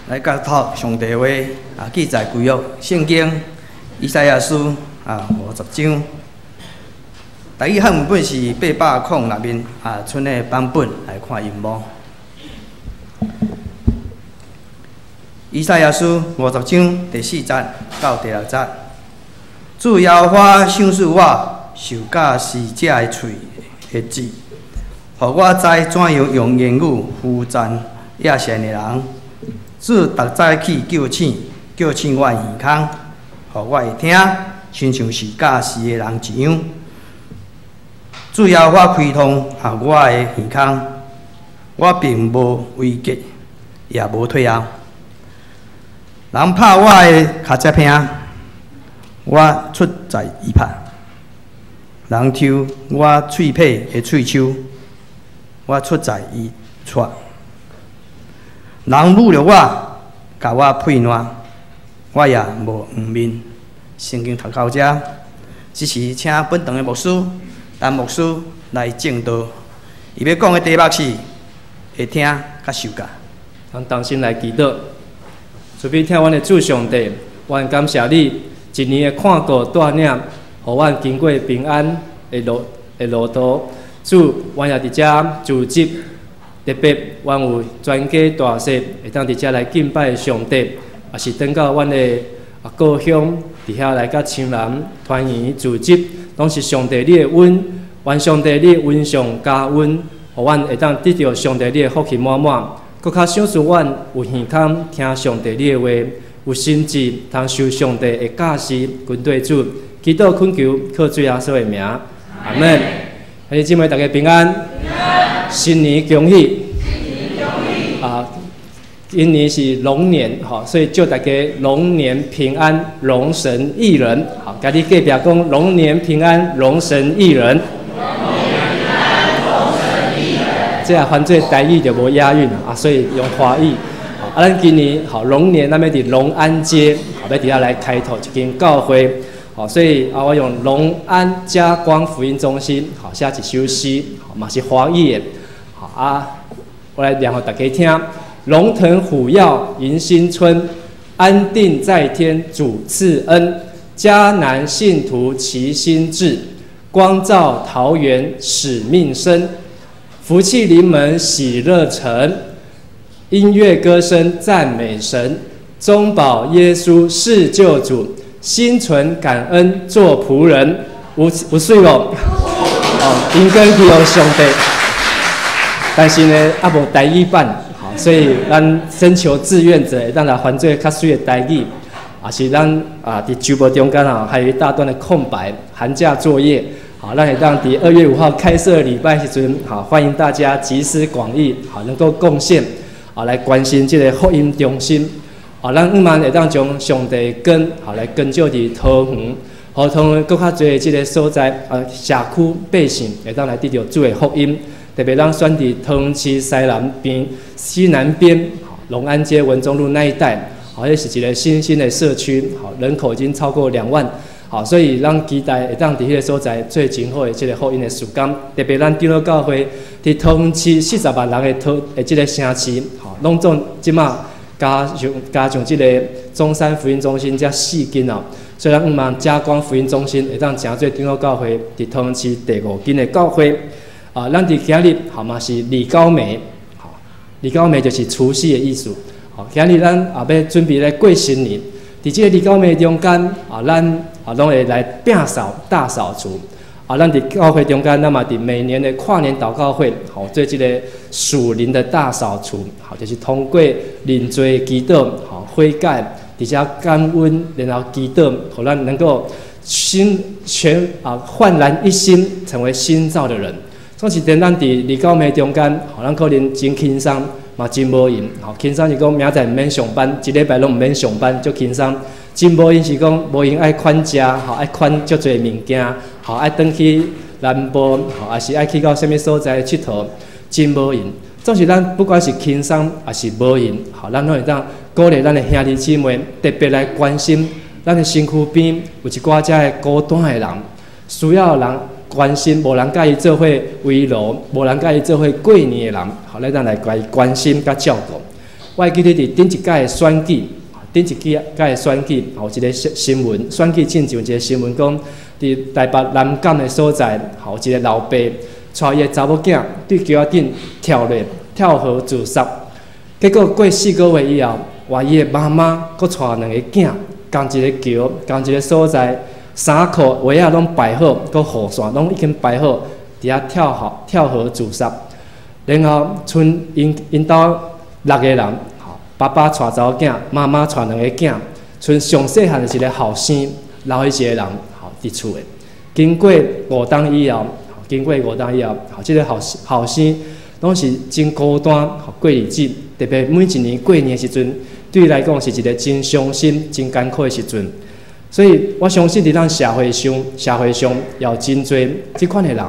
來佮讀上帝話啊，記載舊約聖經以賽亞書啊50章。台語漢文本是806面啊，賰的版本來看螢幕。以賽亞書50章第四節到第六節，主耶和華賞賜我受教使者的喙的智，予我知怎樣用言語呼讚亞善的人。主逐早起叫醒，叫醒我的耳孔，予我會聽，親像是教詩的人一樣。主耶和華開通啊我的耳孔，我並無畏懼，也無退後。人拍我的跤脊餅，我出在伊拍；人抽我喙䫌的喙鬚，我出在伊掣。人侮辱我，共我屁爛，我也無黃面。聖經讀到遮，這時請本堂的牧師陳牧師來證道。伊欲講的題目是會聽佮受教。咱同心來祈禱，慈悲疼阮的主上帝，阮感謝你一年的看顧帶領，予阮經過平安的路途。主，阮也佇遮組織。特別，阮有全家大細會當佇遮來敬拜上帝，也是轉到阮的故鄉，佇遐來佮親人團圓聚集，攏是上帝你的恩，願上帝你的恩上加恩，予阮會當得著上帝你的福氣滿滿，閣較賞賜阮有耳孔聽上帝你的話，有心智通受上帝的教示，跟綴主，祈禱懇求，靠主耶穌的名，阿門。兄弟姊妹，大家平安。新年恭喜！啊，今年是龍年，吼，所以祝大家龍年平安，榮神益人。好，共你隔壁講龍年平安，榮神益人。這下翻做台語就無押韻啊，所以用華語。啊，咱今年吼龍年，咱欲佇龍安街，好，欲佇遐來開拓一間教會。好，所以啊，我用龍安嘉光福音中心，好，寫一首詩，好，嘛是華語的。好啊，我來念予大家聽。龍騰虎躍迎新春，安定在天主賜恩，迦南信徒齊心志，光照桃園使命深，福氣臨門喜樂城，音樂歌聲讚美神，中保耶穌是救主，心存感恩做僕人，有有媠無？哦，應該去予上帝。但是呢，猶無台語版，好，所以咱徵求志願者，會當來翻做較媠的台語，也是咱啊，佇週末中間啊，還有一大段的空白，寒假作業，好，咱會當佇2月5號開設禮拜時陣，好，歡迎大家集思廣益，好，能夠貢獻，啊，來關心這个福音中心，啊，咱向望會當將上帝的光，好，來光照佇桃園，予桃園閣較濟這个所在，啊，社區百姓會當來得著主的福音。特別咱選佇桃園市西南邊、西南邊，龍安街、文忠路那一帶，好，這是一个新興的社區，好，人口已經超過2萬，好，所以咱期待會當佇彼个所在做真好的這个福音的事工。特別咱長老教會佇桃園市40萬人的桃的這个城市，好，攏總這馬加上這个中山福音中心才四間哦，所以咱向望嘉光福音中心會當成做長老教會佇桃園市第五間的教會。啊，咱佇今日好嘛是李高梅，好，李高梅就是除夕的意思。好，今日咱也欲準備來過新年，佇這个李高梅中間啊，咱啊攏會來摒掃大掃除。啊，咱佇教會中間，咱嘛佇每年的跨年禱告會，好做這个屬靈的大掃除，好，就是通過認罪祈禱，好悔改，佇遮感恩，然後祈禱，予咱能夠新全啊煥然一新，成為新造的人。總是佇咱佇李高梅中間，吼，咱可能真輕鬆，嘛真無閒。吼，輕鬆是講明仔載毋免上班，一禮拜攏毋免上班，足輕鬆。真無閒是講無閒愛款食，吼，愛款足濟物件，吼，愛轉去南部，吼，抑是愛去到啥物所在𨑨迌，真無閒。總是咱不管是輕鬆抑是無閒，吼，咱攏會當鼓勵咱的兄弟姊妹，特別來關心咱的身軀邊有一寡遮的孤單的人，需要人關心，無人佮伊做伙圍爐，無人佮伊做伙過年的人，好，來咱來共伊關心佮照顧。我會記得佇頂一屆的選舉，頂一屆的選舉，有一个新聞，選舉進前有一个新聞講，佇台北南港的所在，有一个老爸帶伊的查某囝對橋仔頂跳落跳河自殺。結果過4個月以後，換伊的媽媽閣帶兩个囝，仝一个橋，仝一个所在，衫褲襪仔攏排好，閣雨傘攏已經排好，佇遐跳河自殺。然後賰𪜶𪜶兜六个人，爸爸帶查某囝，媽媽帶兩个囝，賰上細漢的一个後生，留伊一个人，佇厝的。經過五冬以後，這个後生攏是真孤單，過日子。特別每一年過年的時陣，對伊來講是一个真傷心、真艱苦的時陣。所以我相信佇咱社會上，社會上也有真濟這款的人，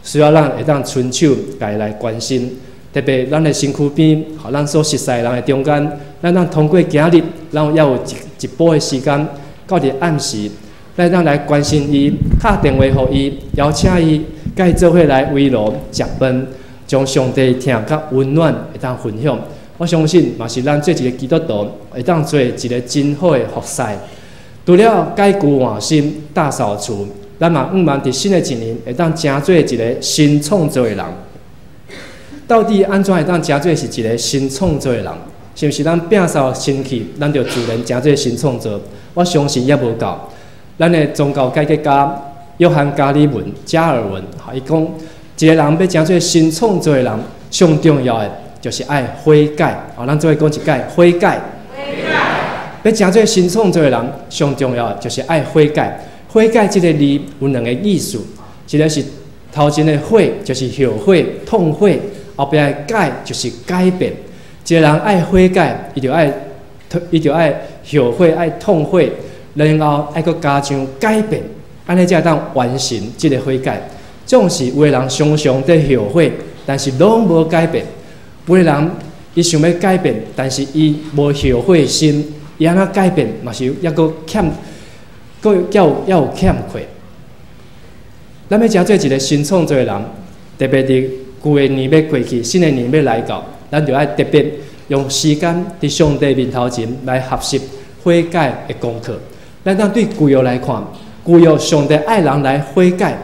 需要咱會當伸手共伊來關心。特別咱的身軀邊，咱所熟似的人的中間，咱當通過今日，咱猶有一半的時間，到佇暗時，咱當來關心伊，敲電話予伊，邀請伊，佮伊做伙來圍爐食飯，將上帝疼佮溫暖會當分享。我相信嘛是咱做一个基督徒，會當做一个真好的服侍。除了改舊換新、大掃除，咱嘛向望佇新的一年會當成做一个新創造的人。到底按怎會當成做是一个新創造的人？是毋是咱摒掃身軀，咱就自然成做新創造？我相信猶無夠。咱的宗教改革家約翰加爾文、加爾文，伊講一个人欲成做新創造的人，上重要的就是愛悔改。咱做伙講一擺悔改。欲成做新創造的人，上重要的就是愛悔改。悔改這个字有兩个意思，一个是頭前的悔，就是後悔、痛悔；後壁的改就是改變。一个人愛悔改，伊就愛後悔、愛痛悔，然後愛閣加上改變，按呢才會當完成這个悔改。總是有的人常常佇後悔，但是攏無改變；有的人伊想欲改變，但是伊無後悔心，伊按怎改變嘛是猶閣欠，閣猶有欠缺。咱欲成做一个新創造的人，特別佇舊的年欲過去，新的年欲來到，咱就愛特別用時間佇上帝面頭前來學習悔改的功課。咱當對舊約來看，舊約上帝愛人來悔改，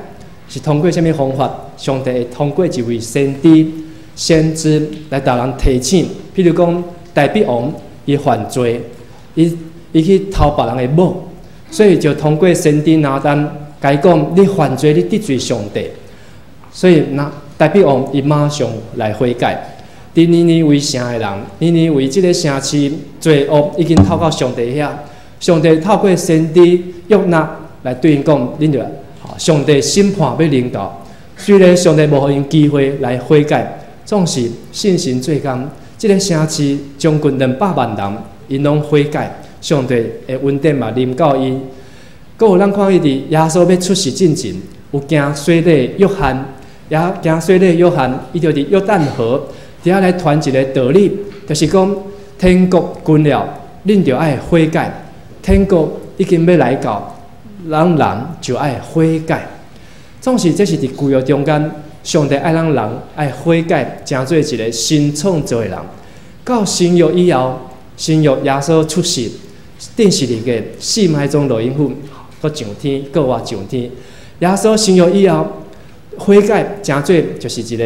是通過啥物方法？上帝會通過一位先知、先知來共人提醒。譬如講，大衛王伊犯罪，伊去偷別人的某，所以就通過先知拿單共伊講：你犯罪，你得罪上帝。所以那大衛王伊馬上來悔改。佇尼尼微城的人，尼尼微這个城市罪惡已經透到上帝遐，上帝透過先知約拿來對𪜶講：恁著上帝審判欲臨到。雖然上帝無予𪜶機會來悔改，總是信神做工，這个城市將近200萬人，𪜶攏悔改，上帝的恩典嘛臨到𪜶。閣有咱看伊佇耶穌欲出世進前，有行洗禮約翰，也行洗禮約翰，伊就佇約旦河佇遐來傳一个道理，就是講天國近了，恁著愛悔改。天國已經欲來到，咱人就愛悔改。總是這是佇舊約中間，上帝愛咱人愛悔改，成做一个新創造的人。到新約以後，新約耶穌出世，頂十字架死埋葬落陰府，閣上天，閣活上天。耶穌新約以後，悔改成做就是一个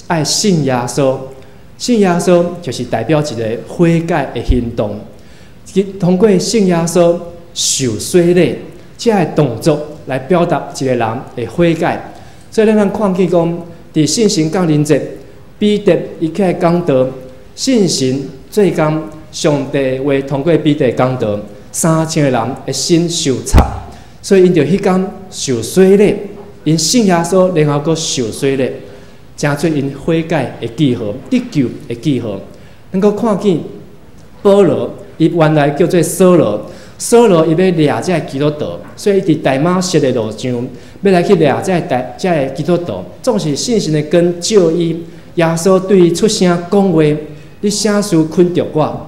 愛信耶穌，信耶穌就是代表一个悔改的行動。通過信耶穌受洗禮，這个動作來表達一个人的悔改。所以咱通看見講，佇聖神降臨節，彼得伊起來講道，聖神做工，上帝話通過彼得講道，3000个人的心受插，所以𪜶就彼工受洗禮，𪜶信耶穌，然後閣受洗禮，成做𪜶悔改的記號，得救的記號。咱閣看見保羅，伊原來叫做掃羅，掃羅伊欲掠這个基督徒，所以伊佇大馬色的路上，欲來去掠這个基督徒，總是聖神的光照伊，耶穌對伊出聲講話：你啥事捆著我？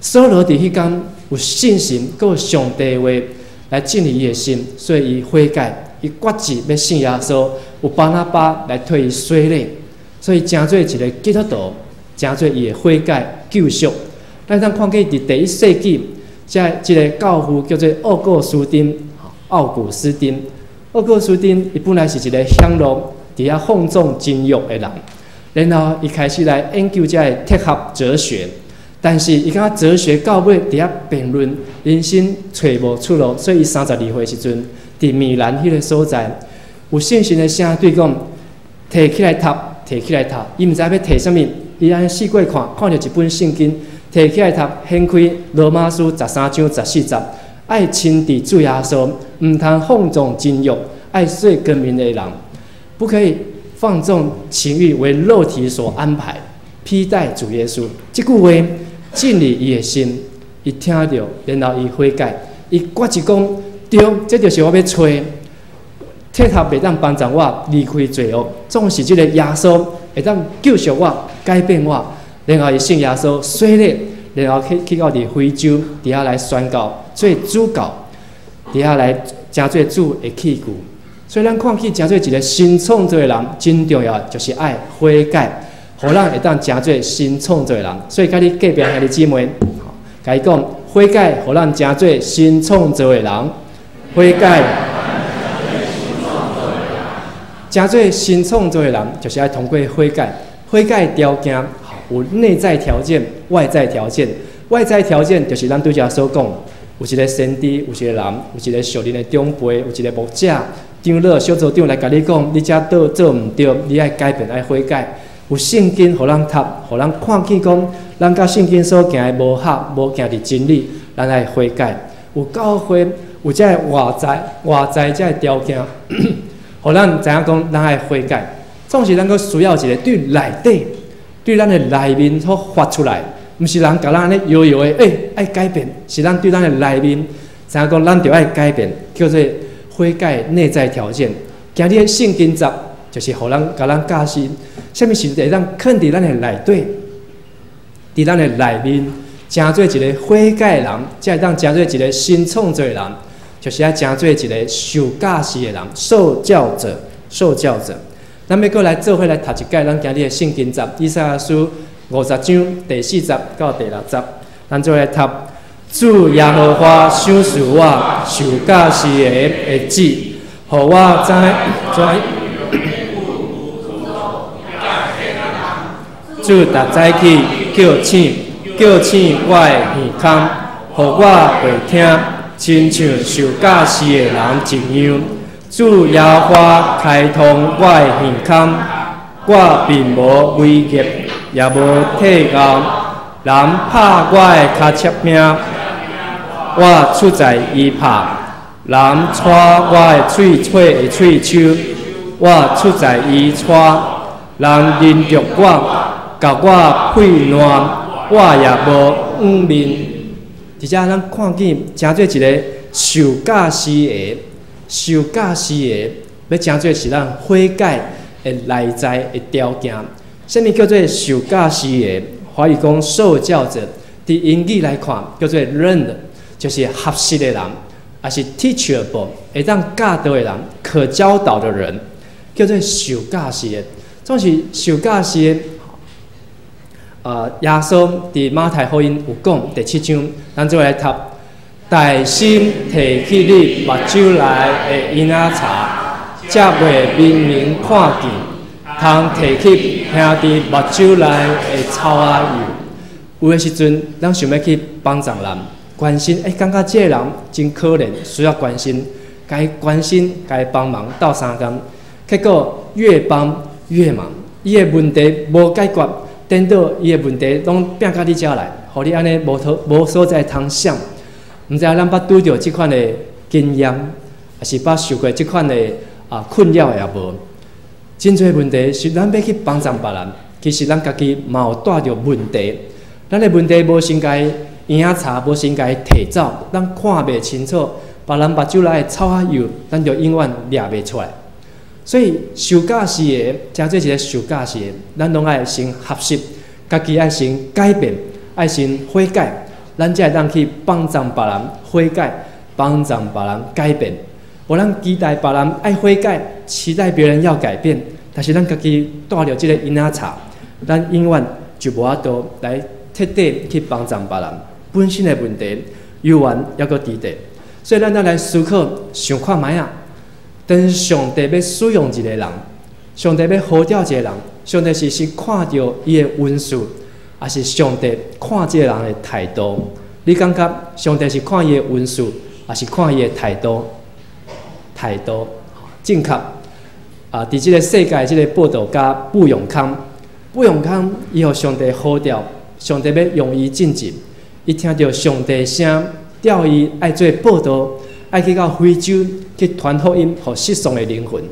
掃羅佇彼工有信心，閣有上帝的話來進入伊的心，所以伊悔改，伊決志欲信耶穌，有巴拿巴來替伊洗禮，所以成做一个基督徒，成做伊的悔改救贖。咱通看見佇第一世紀，這這个教父叫做奧古斯丁，奧古斯丁。奧古斯丁伊本來是一个享樂、佇遐放縱情慾的人，然後伊開始來研究這个哲學哲學，但是伊感覺哲學到尾佇遐辯論，人生揣無出路，所以伊32歲時陣，佇米蘭彼个所在，有聖神的聲對伊講，提起來讀，提起來讀，伊毋知欲提啥物，伊按呢四過看，看著一本聖經，提起來讀，掀開羅馬書13章14節，愛親佇主耶穌，毋通放縱情慾，愛做光明的人，不可以放縱情慾為肉體所安排，披戴主耶穌。這句話進入伊的心，伊聽著，然後伊悔改，伊決志講，對，這就是我欲揣的。鐵塔袂當幫助我離開罪惡，總是這个耶穌會當救贖我、改變我。然後伊信耶穌，洗禮，然後去到佇非洲，佇遐來宣教，做主教，佇遐來成做主的器具。所以咱看見成做一个新創造的人，真重要，就是愛悔改，予咱會當成做新創造的人。所以，佮你隔壁兄弟姊妹，共伊講悔改，予咱成做新創造的人，悔改。成做新創造的人，就是愛通過悔改。悔改的條件有內在條件、外在條件。外在條件就是咱拄才所講，有一个先知，有一个人，有一个屬靈的長輩，有一个牧者、長老、小組長來共你講，你這做做毋對，你愛改變、愛悔改。有聖經予咱讀，予咱看見講，咱佮聖經所行的無合，無行佇真理，咱愛悔改。有教會，有這个外在這个條件。予咱知影講，咱愛悔改，總是咱閣需要一个對內底、對咱的內面所發出來，毋是人共咱按呢搖搖的，欸，愛改變，是咱對咱的內面知影講，咱著愛改變，叫做悔改內在條件。今日的聖經節就是予咱共咱教示，啥物時陣會當囥佇咱的內底，佇咱的內面，成做一个悔改的人，才會當成做一个新創造的人。就是愛成做一个受教示的人，受教者，受教者。咱欲閣來做伙來讀一擺咱今日的聖經節，以賽亞書50章第4節到第6節，咱做伙來讀。主耶和華賞賜我受教示的的舌，予我知怎。主逐早起叫醒，叫醒我的耳孔，予我會聽。親像受教示的人一樣，主耶和華開通我的耳孔，我並無威脅，也無退後。人拍我的跤車餅，我出在伊拍；人掣我的喙齿的喙鬚，我出在伊掣。人忍辱我，共我屁爛，我也無掩面。佇遮咱看見，成做一个受教示的、受教示的，欲成做是咱悔改的內在的條件。啥物叫做受教示的？華語講受教者，佇英語來看叫做 learned，就是學習的人，抑是 teachable，會當教導的人，可教導的人，叫做受教示的。總是受教示的。耶穌佇馬太福音有講第七章，咱做伙來讀。大心提起你目睭內的嬰仔柴，才袂明明看見；通提起兄弟目睭內的草仔幼。有的時陣，咱想欲去幫助人，關心，欸，感覺這个人真可憐，需要關心，共伊關心，共伊幫忙鬥相共，結果越幫越忙，伊的問題無解決。顛倒伊的問題攏摒到你遮來，予你按呢無討無所在通想。毋知影咱捌拄著這款的經驗，抑是捌受過這款的困擾也無？真濟問題是咱欲去幫助別人，其實咱家己嘛有帶著問題。咱的問題無先共伊嬰仔柴，無先共伊提走，咱看袂清楚，別人目睭內的草仔幼，咱就永遠掠袂出來。所以受教示的，成做一个受教示的，咱攏愛先學習，家己愛先改變，愛先悔改，咱才會當去幫助別人悔改，幫助別人改變。無咱期待別人愛悔改，期待別人要改變，但是咱家己帶著這个嬰仔柴，咱永遠就無法度來提徹底去幫助別人，本身的問題猶原猶閣佇咧。所以咱來思考想看覓仔，當上帝欲使用一个人，上帝欲呼召一个人，上帝是先看著伊的恩賜，抑是上帝看這个人的態度？你感覺上帝是看伊的恩賜，抑是看伊的態度？態度正確。啊！佇這个世界，這个報道家布永康，布永康伊予上帝呼召，上帝欲用伊進前，伊聽著上帝聲，調伊愛做報道，愛去到非洲去傳福音，予失喪的靈魂。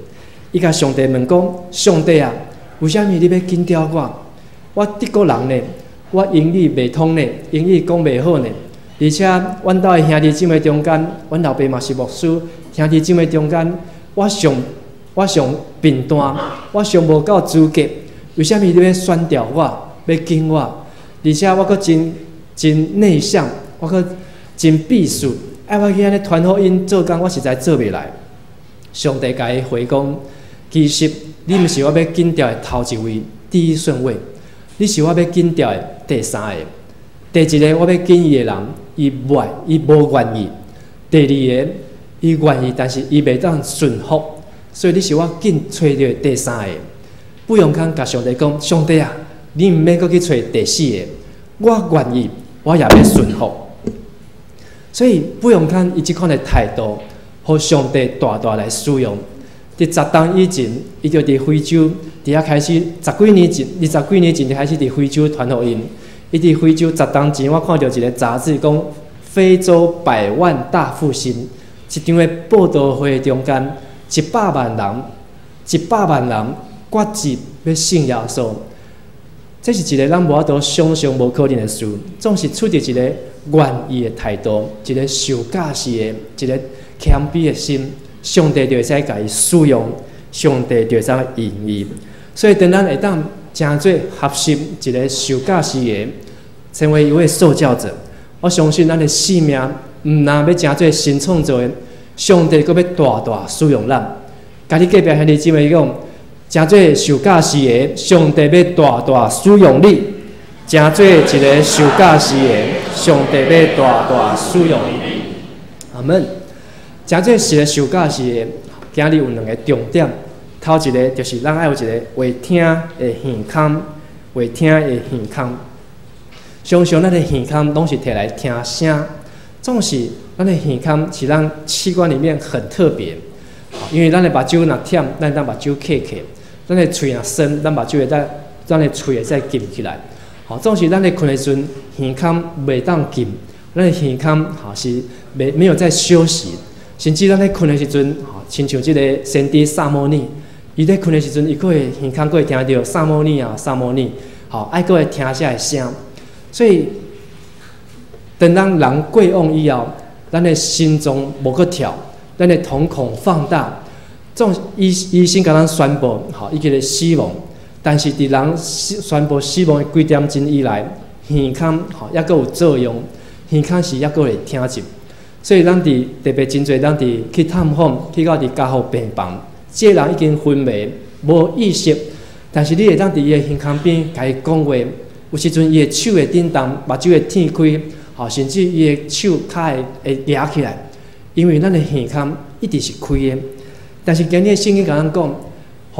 伊共上帝問講：上帝啊，為啥物你欲揀調我？我德國人呢？我英語袂通呢？英語講袂好呢？而且阮兜的兄弟姊妹中間，阮老爸嘛是牧師，兄弟姊妹中間，我上貧惰，我上無夠資格，為啥物你欲選調我，欲揀我？而且我閣真真內向，我閣真避暑，愛我去按呢傳福音做工，我實在做袂來。上帝共伊回講，其實你毋是我欲揀調的頭一位，第一順位，你是我欲揀調的第三个。第一个我欲揀伊的人，伊袂，伊無願意；第二个，伊願意，但是伊袂當順服。所以你是我揀揣著的第三个。布永康共上帝講：上帝啊，你毋免閣去揣第四个，我願意，我也欲順服。所以布永康伊這款的態度，予上帝大大來使用。佇10冬以前，伊就佇非洲，佇遐開始十幾年前，20幾年前就開始佇非洲傳福音。伊佇非洲10冬前，我看著一个雜誌講非洲百萬大復興，一場的報道會中間，100萬人，100萬人決志欲信耶穌。這是一个咱無法度想象、無可能的事，總是出佇一个願意的態度，一個受教士的一個謙卑的心，上帝就會使共伊使用，上帝就會使用伊。所以，當咱會當成做學習一个受教士的，成為一位受教者，我相信咱的生命毋但欲成做神創造的，上帝閣欲大大使用咱。共你隔壁兄弟姊妹講，成做受教士的，上帝欲大大使用你；成做一个受教士的，上帝欲大大使用你。阿門。成做一个受教士的，今日有兩个重點。頭一个就是咱愛有一个會聽的耳孔，會聽的耳孔。常常咱的耳孔攏是摕來聽聲，總是咱的耳孔是咱器官裡面很特別。因為咱的目睭若忝，咱會當目睭瞌瞌；咱的喙若酸，咱目睭會當，咱的喙會使噤起來。吼，總是咱咧睏的時陣，耳孔袂當噤，咱的耳孔吼是袂沒有在休息。甚至咱咧睏的時陣，吼，親像這个先知撒母耳，伊咧睏的時陣，伊閣會耳孔閣會聽著撒母耳啊，撒母耳，吼，愛閣會聽這个聲。所以，當咱人過往以後，咱的心臟無閣跳，咱的瞳孔放大，總醫生共咱宣布，吼，伊叫做死亡。但是佇人宣布死亡的幾點鐘以來，耳孔吼猶閣有作用，耳孔是猶閣會聽入。所以咱佇特別真濟，咱佇去探訪，去到佇加護病房，這个人已經昏迷，無意識，但是你會當佇伊的耳孔邊共伊講話，有時陣伊的手會震動，目睭會天開，吼，甚至伊的手跤會舉起來，因為咱的耳孔一直是開的。但是今日聖經共咱講，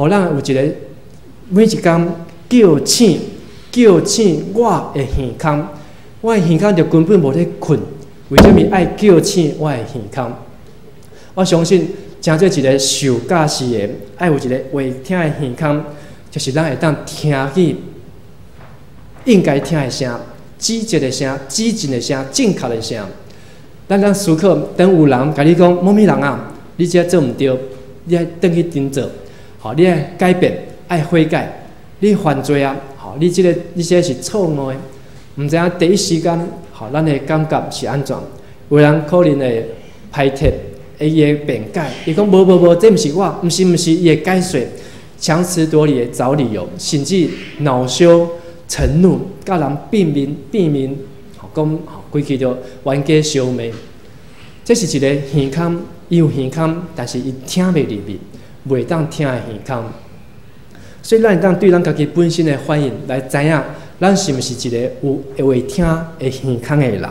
予咱有一个每一工叫醒叫醒我的耳孔，我的耳孔就根本無咧睏。為啥物愛叫醒我的耳孔？我相信，成做一个受教士的，愛有一个會聽的耳孔，就是咱會當聽去應該聽的聲、積極的聲、激進的聲、正確的聲。咱當思考，當有人共你講某某人啊，你這做毋對，你愛轉去振做，吼，你愛改變，愛悔改，你犯罪啊，吼，你這个是錯誤的，毋知影第一時間，吼，咱的感覺是按怎？有人可能會排斥，伊會辯解，伊講無無無，這毋是我，毋是毋是，伊會解釋，強詞奪理的找理由，甚至惱羞成怒，佮人變面變面，吼，講吼，規氣就冤家相罵。這是一个耳孔，伊有耳孔，但是伊聽袂入去，袂當聽的耳孔。所以咱會當對咱家己本身的反應來知影，咱是毋是一个有會聽的耳孔的人？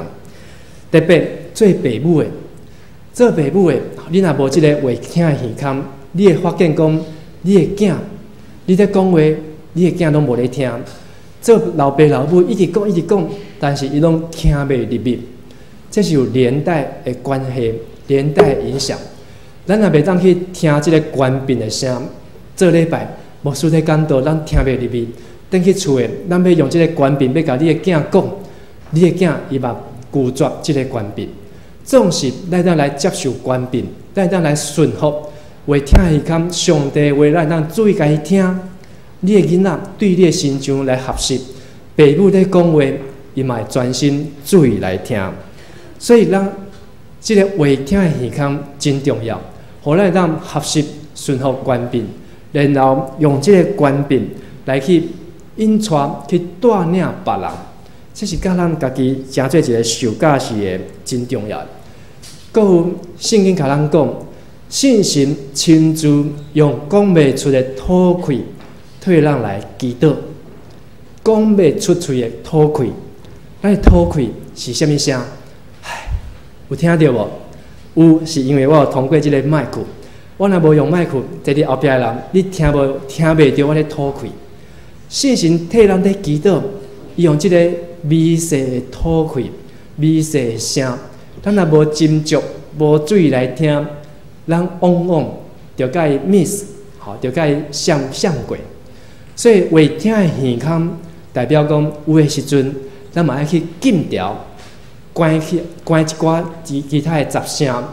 特別做爸母的，做爸母的，你若無這个會聽的耳孔，你會發現講，你的囝，你咧講話，你的囝攏無咧聽。做老爸老母一直講一直講，但是伊攏聽袂入去。這是有連帶的關係，連帶的影響。咱若袂當去聽這个權柄的聲，做禮拜牧師咧講道，咱聽袂入去。轉去厝的，咱欲用這个權柄欲共你的囝講，你的囝伊嘛拒絕這个權柄。總是咱當來接受權柄，咱當來順服，會聽耳孔上帝話，咱當注意共伊聽。你的囡仔對你的身上來學習，爸母咧講話，伊嘛會專心注意來聽。所以，咱這个會聽的耳孔真重要，予咱會當學習順服權柄，然後用這个權柄來去引帶、去帶領別人。這是教咱家己成做一个受教士的真重要。閣有聖經共咱講，聖神親自用講袂出的吐氣，替咱來祈禱。講袂出喙的吐氣，咱的吐氣是啥物聲？唉，有聽著無？有，是因為我有通過這个麥克。我若無用麥克，坐佇後壁的人，你聽無聽袂著我咧吐氣。聖神替咱咧祈禱，伊用這个微細的吐氣、微細的聲，咱若無斟酌、無注意來聽，咱往往就共伊 miss，吼，就共伊閃閃過。所以會聽的耳孔，代表講有的時陣，咱嘛愛去禁掉、關去關一寡其其他的雜聲。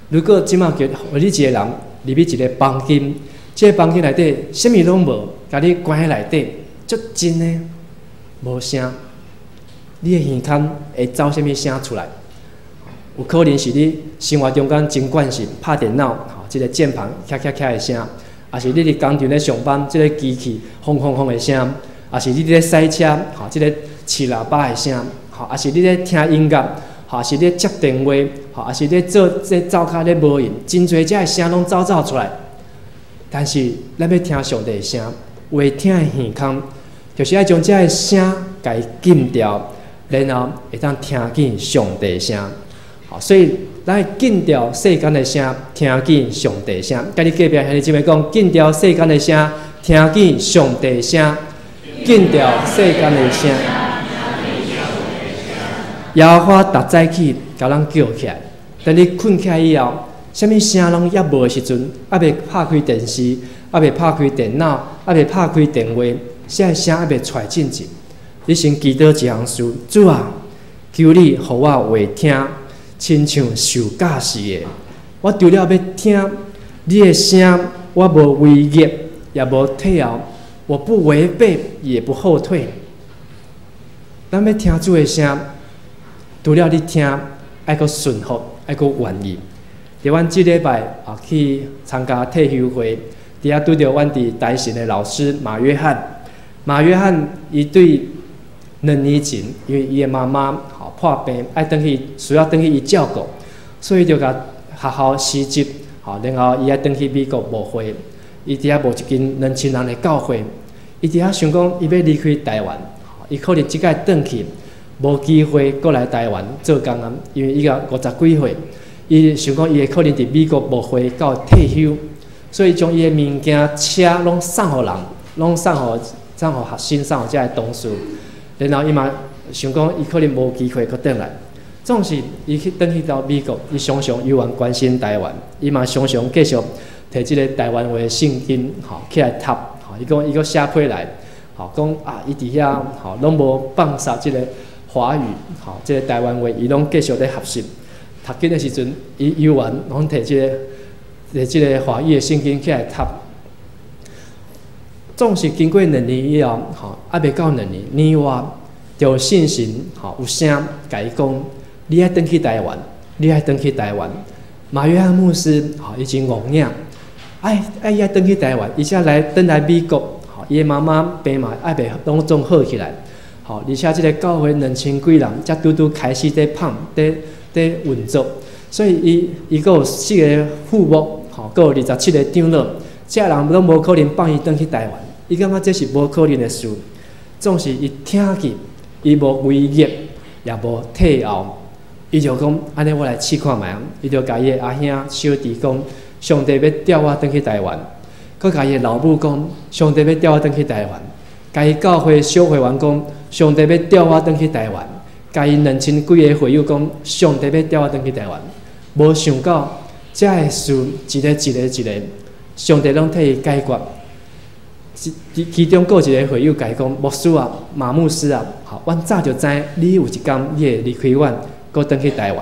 如果這馬叫予你一个人入去一个房間，這个房間內底啥物攏無，共你關佇內底，足靜的，無聲。你的耳孔會走啥物聲出來？有可能是你生活中間真慣性拍電腦，吼，這个鍵盤咔咔咔的聲，抑是你佇工廠咧上班，這个機器轟轟轟的聲，抑是你佇咧駛車，吼，這个飼喇叭的聲，吼，抑是你咧聽音樂，吼，抑是你咧接電話，吼，抑是咧做這灶跤咧無閒，真濟這个聲攏走走出來。但是咱欲聽上帝的聲，會聽的耳孔，就是愛將這个聲共伊禁掉，然後會當聽見上帝的聲。好，所以咱愛禁掉世間的聲，聽見上帝聲。佮你隔壁兄弟姊妹講，禁掉世間的聲，聽見上帝聲。禁掉世間的聲。耶和華逐早起共咱叫起來，當你睏起來以後，啥物聲攏猶無的時陣，猶未拍開電視，猶未拍開電腦，猶未拍開電話，啥个聲猶未出來進前，你先祈禱一項事：主啊，求你予我話聽，親像受教士的。我除了欲聽你的聲，我無違逆，也無退後，我不違背，也不後退。咱欲聽主的聲，除了你聽，愛閣順服，愛閣願意。佇阮這禮拜啊去參加退休會，佇遐拄著阮佇台神的老師馬約翰。馬約翰伊對2年前，因為伊的媽媽吼破病，愛轉去需要轉去伊照顧，所以就共學校辭職，吼，然後伊愛轉去美國牧會。伊佇遐牧一間2000人的教會，伊佇遐想講，伊欲離開台灣，伊可能這擺轉去，無機會閣來台灣做工啊，因為伊才五十幾歲，伊想講伊會可能佇美國牧會到退休，所以將伊的物件、車攏送予人，攏送予學生，送予遮个同事。然後伊嘛想講，伊可能無機會閣轉來。總是伊去轉去到美國，伊常常猶原關心台灣，伊嘛常常繼續提這个台灣話聖經，吼起來讀，吼伊講伊閣寫批來，吼講啊，伊佇遐吼攏無放殺這个華語，吼這个台灣話，伊攏繼續咧學習。讀經的時陣，伊猶原攏提這个提這个華語的聖經起來讀。總是經過兩年以後，吼，猶未到兩年，年外就聖神吼有聲共伊講：你愛轉去台灣，你愛轉去台灣。馬約翰牧師吼，伊真戇影，愛愛伊愛轉去台灣，伊才來轉來美國，吼，伊的媽媽病嘛猶未攏總好起來，吼，而且這个教會2000幾人，才拄拄開始佇 pump 佇佇運作，所以伊伊閣有四个副牧，吼，閣有27個長老，這人攏無可能放伊轉去台灣。伊感覺這是無可能的事，總是伊聽見，伊無違逆，也無退後，伊就講按呢，我來試看覓啊！伊就共伊的阿兄小弟講，上帝欲調我轉去台灣，閣共伊的老母講，上帝欲調我轉去台灣，共伊教會小會員講，上帝欲調我轉去台灣，共伊兩千幾个會友講，上帝欲調我轉去台灣。無想到，這个事一个一個一個，上帝攏替伊解決。其中閣一个會友共伊講，牧師啊，馬牧師啊，吼，阮早就知你有一工你會離開阮，閣轉去台灣。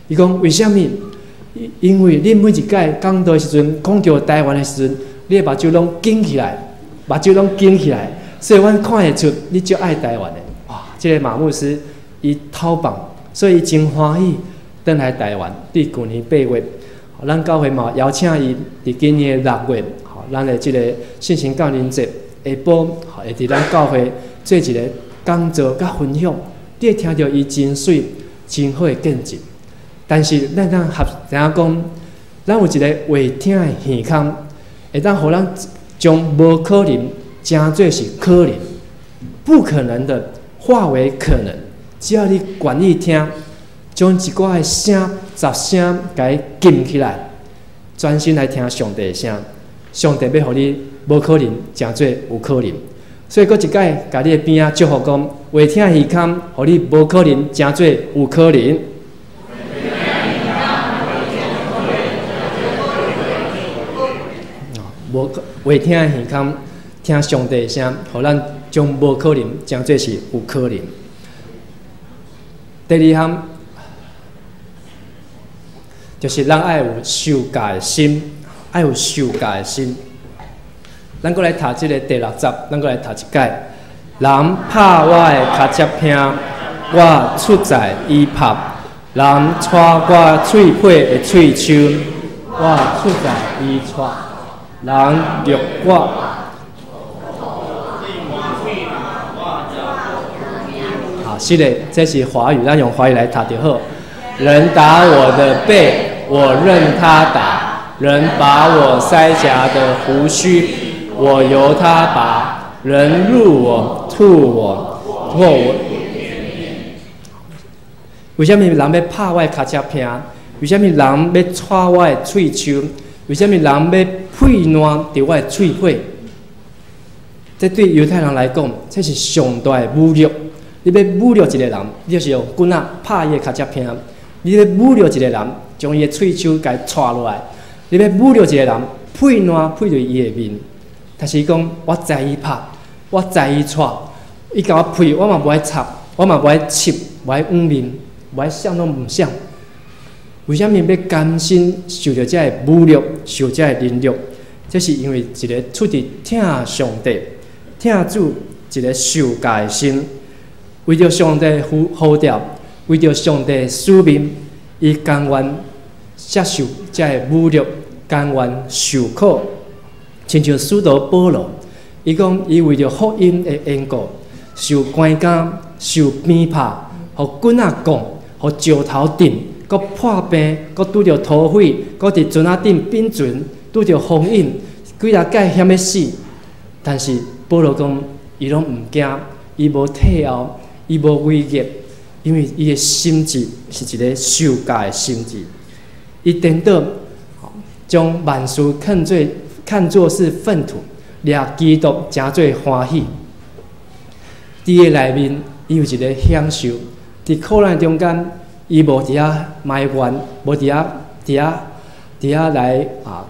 伊講為啥物？因為你每一擺講道的時陣，講著台灣的時陣，你的目睭攏緊起來，目睭攏緊起來，所以阮看會出你足愛台灣的。哇！這個馬牧師伊透放，所以伊真歡喜轉來台灣。佇舊年8月，咱教會嘛邀請伊佇今年的6月，吼，咱的這個信心感恩節下晡，會佇咱教會做一个講座佮分享。你會聽著伊真媠、真好的見證。但是咱當合知影講，咱有一个話聽的耳孔，會當予咱將無可能成做是可能，不可能的化為可能。只要你願意聽，將一寡的聲雜聲共伊禁起來，專心來聽上帝的聲，上帝欲予你無可能成做有可能。所以，閣一擺，共你的邊仔祝福講，話聽耳孔，予你無可能成做有可能。無話聽耳孔，聽上帝的聲，予咱將無可能成做是有可能。第二項就是咱愛有受教的心，愛有受教的心。咱閣來讀這个第六節，咱閣來讀一擺。人拍我的尻脊骿，我出在伊拍；人掣我喙皮的喙鬚，我出在伊掣。人辱我，好，是的，這是華語，咱用華語來讀就好。人打我的背，我任他打；人拔我腮頰的鬍鬚，我由他拔；人辱我、吐我、或我。為啥物人欲拍我的尻脊骿？為啥物人欲掣我的喙鬚？為啥物人欲屁瀾佇我的喙皮？這對猶太人來講，這是上大的侮辱。你欲侮辱一個人，你就是用棍仔拍伊的尻脊骿；你欲侮辱一個人，將伊的喙鬚共伊掣落來；你欲侮辱一個人，屁瀾屁佇伊的面。但是伊講，我知伊拍，我知伊掣，伊共我屁，我嘛無愛插，我嘛無愛拭，無愛掩面，無愛想攏毋想。為啥物欲甘心受著這个侮辱，受這个凌辱？這是因為一个出佇疼上帝、疼主一个受教的心，為著上帝呼呼召，為著上帝使命，伊甘願接受這个侮辱，甘願受苦。親像使徒保羅，伊講伊為著福音的緣故，受關監、受鞭拍，予棍仔摃，予石頭擲，閣破病，閣拄著土匪，閣佇船仔頂變船，拄著風湧，幾若擺險欲死。但是保羅講，伊攏毋驚，伊無退後，伊無畏懼，因為伊的心志是一个受教的心志。伊顛倒將萬事看作是糞土，掠基督成做歡喜。佇伊內面，伊有一个享受。佇苦難中間，伊無佇遐埋怨，無佇遐來啊，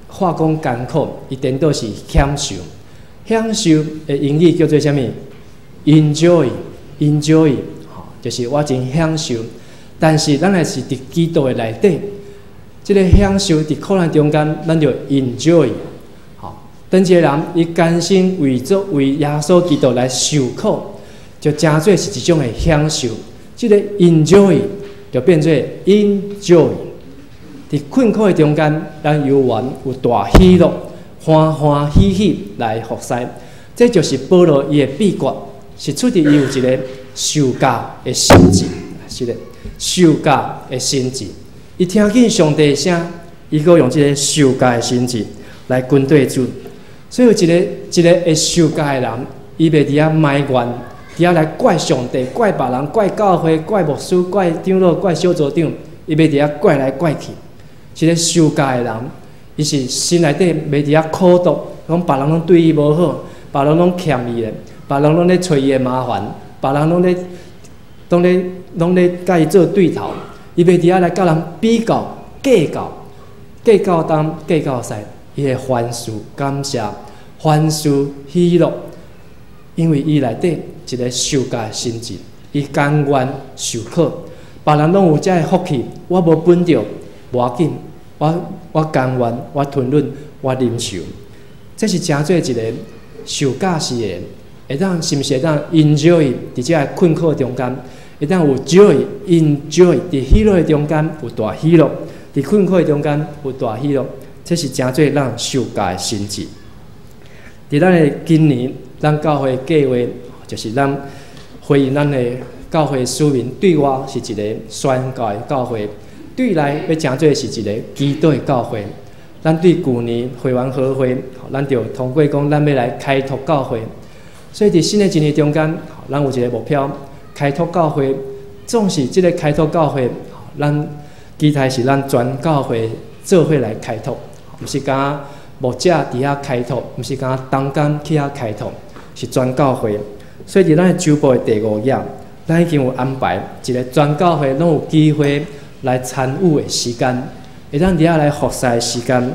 話講艱苦。伊顛倒是享受。享受的英語叫做啥物？Enjoy，enjoy，吼，就是我真享受。但是咱若是佇基督的內底，這个享受佇苦難中間，咱就 enjoy。吼，當一个人伊甘心為主為耶穌基督來受苦，就成做是一種的享受。這个 enjoy 就變做 enjoy。佇困苦的中間，咱猶原有大喜樂，歡歡喜喜來服侍。這就是保羅伊的秘訣，是出佇伊有一个受教的心志，是的，受教的心志。伊聽見上帝的聲，伊閣用這个受教的心志來跟對主。所以有一个一个會受教的人，伊袂佇遐埋怨，佇遐來怪上帝、怪別人、怪教會、怪牧師、怪長老、怪小組長，伊袂佇遐怪來怪去。一個受教的人，伊是心內底袂佇遐苦毒，講別人攏對伊無好，別人攏欠伊的，別人攏咧揣伊的麻煩，別人攏咧共伊做對頭，伊袂佇遐來佮人比較、計較、計較東、計較西，伊會凡事感謝，凡事喜樂，因為伊內底一個受教的心志，伊甘願受苦，別人攏有這个福氣，我無分著，無要緊，我甘願，我吞忍，我忍受，這是成做一個受教士的，會當是毋是會當 enjoy 佇這个困苦中間，會當有 joy enjoy 佇喜樂的中間有大喜樂，佇困苦的中間有大喜樂，這是成做咱受教的心志。佇咱的今年，咱教會計劃就是咱回應咱的教會使命，對外是一個宣教的教會，對內欲成做是一個祈禱的教會。咱對舊年會員合會，咱就通過講，咱欲來開拓教會。所以佇新的一年中間，咱有一個目標，開拓教會。總是這個開拓教會，咱期待是咱全教會做伙來開拓，毋是干牧者佇遐開拓，毋是干同工去遐開拓，是全教會。所以佇咱的週報的第五頁，咱已經有安排一個全教會攏有機會來參與的時間，會當佇遐來服侍的時間。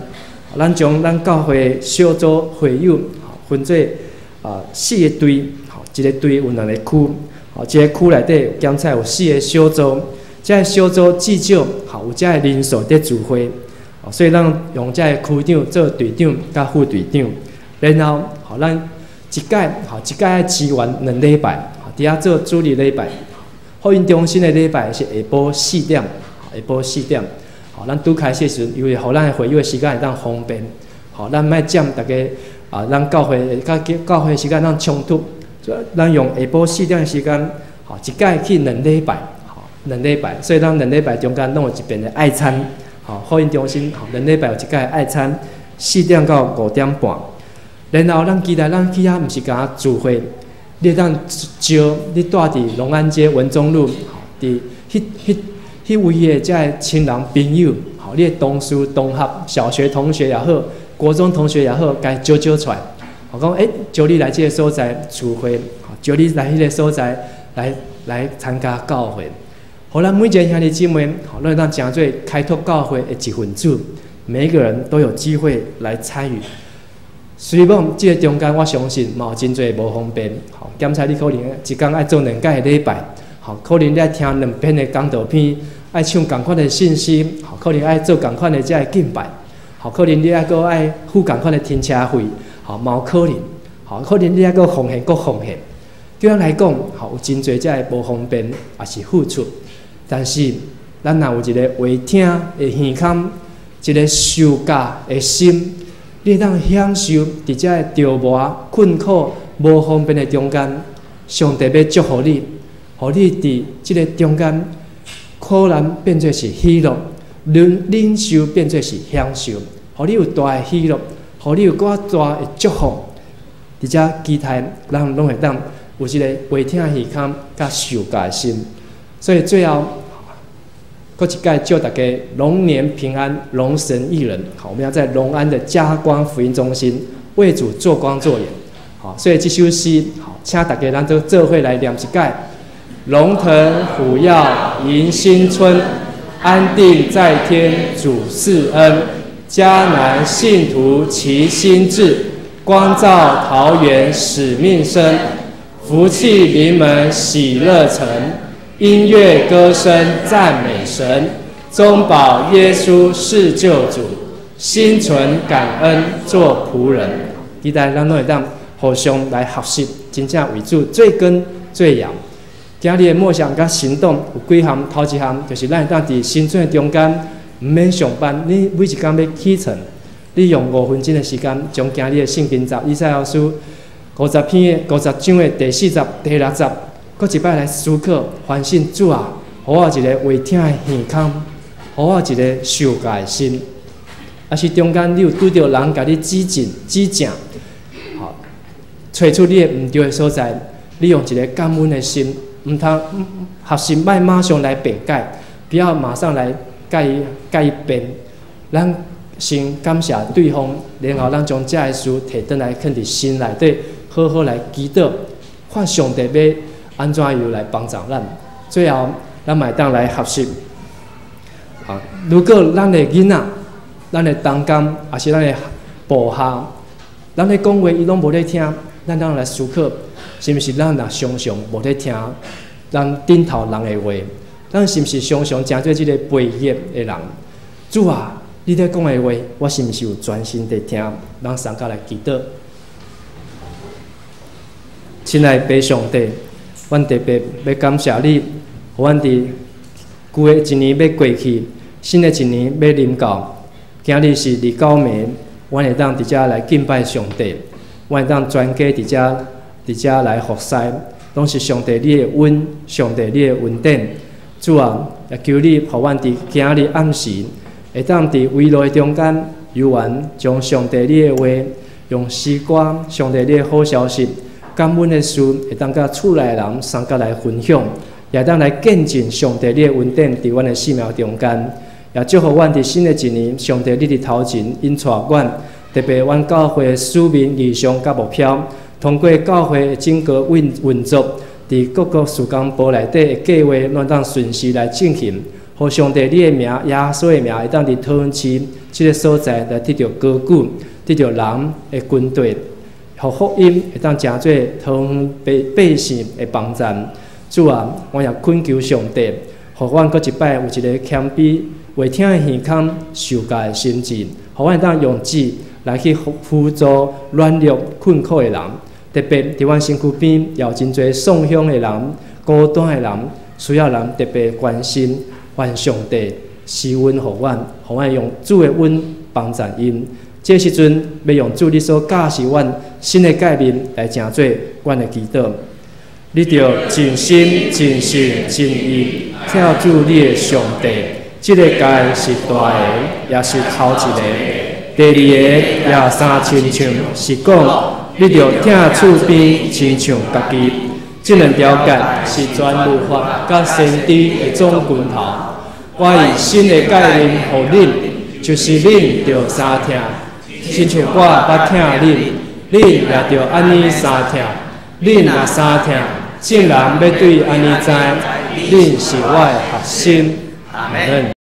咱將咱教會小組會友分做四個隊，一個隊有兩個區，一個區內底檢測有四個小組，這个小組至少有這个人數佇聚會，所以咱用這个區長做隊長佮副隊長，然後咱一屆一屆愛支援兩禮拜，佇遐做主日禮拜，福音中心的禮拜是下晡四點，下晡四點，咱拄開始的時陣，因為予咱的會友的時間會當方便，咱莫佔大家咱教會佮教會時間咱衝突，咱用下晡四點的時間，一屆去兩禮拜，兩禮拜，所以咱兩禮拜中間攏有一遍的愛餐，福音中心，兩禮拜有一屆愛餐，4點到5點半。然後咱期待咱去遐，毋是干焦聚會，你會當招你蹛佇龍安街文忠路，佇彼位的這个親人朋友，你的同事同學、小學同學也好，國中同學也好，共招招出來，講招你來這个所在聚會，招你來彼个所在來參加教會。予咱每一個兄弟姊妹，攏會當成做開拓教會的一份子，每一個人都有機會來參與。雖罔這个中間，我相信嘛有真濟無方便。檢查你可能一工愛做兩擺的禮拜，可能你愛聽兩篇的講道片，愛唱仝款的信息，可能愛做仝款的這个敬拜，可能你愛閣愛付仝款的停車費，嘛有可能，可能你愛閣奉獻閣奉獻。對咱來講，有真濟這个無方便，也是付出。但是，咱若有一個會聽的耳孔，一個受教的心，你會當享受佇這个著磨、困苦、無方便的中間，上帝欲祝福你，予你佇這个中間苦難變做是喜樂，忍受變做是享受，予你有大的喜樂，予你有閣較大的祝福。佇遮期待，咱攏會當有這個會聽耳孔佮受教的心。所以最後，閣一擺祝大家龍年平安，龍神益人。好，我們要在龍安的嘉光福音中心為主做光做鹽。好，所以這首詩，好，請大家咱都做伙來念一擺。龍騰虎躍迎新春，安定在天主賜恩，迦南信徒齊心志，光照桃園使命伸，福氣臨門喜樂城。音樂歌聲讚美神，中保耶穌是救主，心存感恩做僕人。期待咱攏會當互相來學習，真正為主做光做鹽。今日的默想佮行動有幾項，頭一項就是咱會當佇新春的中間，毋免上班，你每一工欲起床，你用5分鐘的時間，將今日的聖經節以賽亞書50篇的50章的第四節、第六節。閣一擺來思考，反省主啊，予我一個會聽的耳孔，予我一個受教的心。啊是中間你有拄著人共你指正、指正，好，揣出你的毋對的所在，你用一个感恩的心，毋通學習莫馬上來辯解，不要馬上來共伊辯。咱先感謝對方，然後咱將這个事提轉來，囥佇心內底，好好來祈禱，看上帝欲按怎樣來幫助咱。最後，咱嘛會當來學習。啊，如果咱的囡仔、咱的同工，抑是咱的部下，咱咧講話，伊攏無咧聽，咱當來思考，是毋是咱若常常無咧聽咱頂頭人的話？咱是毋是常常成做這个背逆的人？主啊，你咧講的話，我是毋是有專心佇聽？咱相佮來祈禱。親愛的父上帝，阮特別欲感謝你，予阮佇舊的一年欲過去，新的一年欲臨到。今日是二九暝，阮會當佇遮來敬拜上帝，阮會當全家佇遮佇遮來服侍，攏是上帝你的恩，上帝你的恩典。主啊，也求你予阮佇今日暗時，會當佇圍爐的中間，猶原將上帝你的話，用詩歌，上帝你的好消息，感恩的事，會當佮厝內的人相佮來分享，也當來見證上帝你的恩典佇阮的生命中間。也祝福阮佇新的一年，上帝你佇頭前引帶阮，特別阮教會的使命、異象佮目標，通過教會的整個運運作，佇各個事工部內底的計劃，攏當順時來進行。予上帝你的名，耶穌的名，會當佇桃園市這个所在來得著高舉，得著人的軍隊，予福音會當成做桃園百百姓的幫贊。主啊，我也懇求上帝，予阮閣一擺有一个謙卑、會疼的耳孔、受教的心志，予阮會當用舌來去輔助軟弱困苦的人。特別佇阮身軀邊，也有真濟喪鄉的人、孤單的人，需要人特別關心。願上帝施恩予阮，予阮用主的恩幫贊𪜶。這時陣欲用主你所教示阮新的誡命來成做阮的祈禱。你著盡心、盡性、盡意疼主你的上帝。這个誡是大个，也是頭一个。第二个也相親像，是講你著疼厝邊親像家己。這兩條誡是全律法佮先知的總歸頭。我以新的誡命予恁，就是恁著相疼，親像我捌疼恁，恁也著按呢相疼。恁若相疼，眾人欲對按呢知，恁是我的學生。阿門。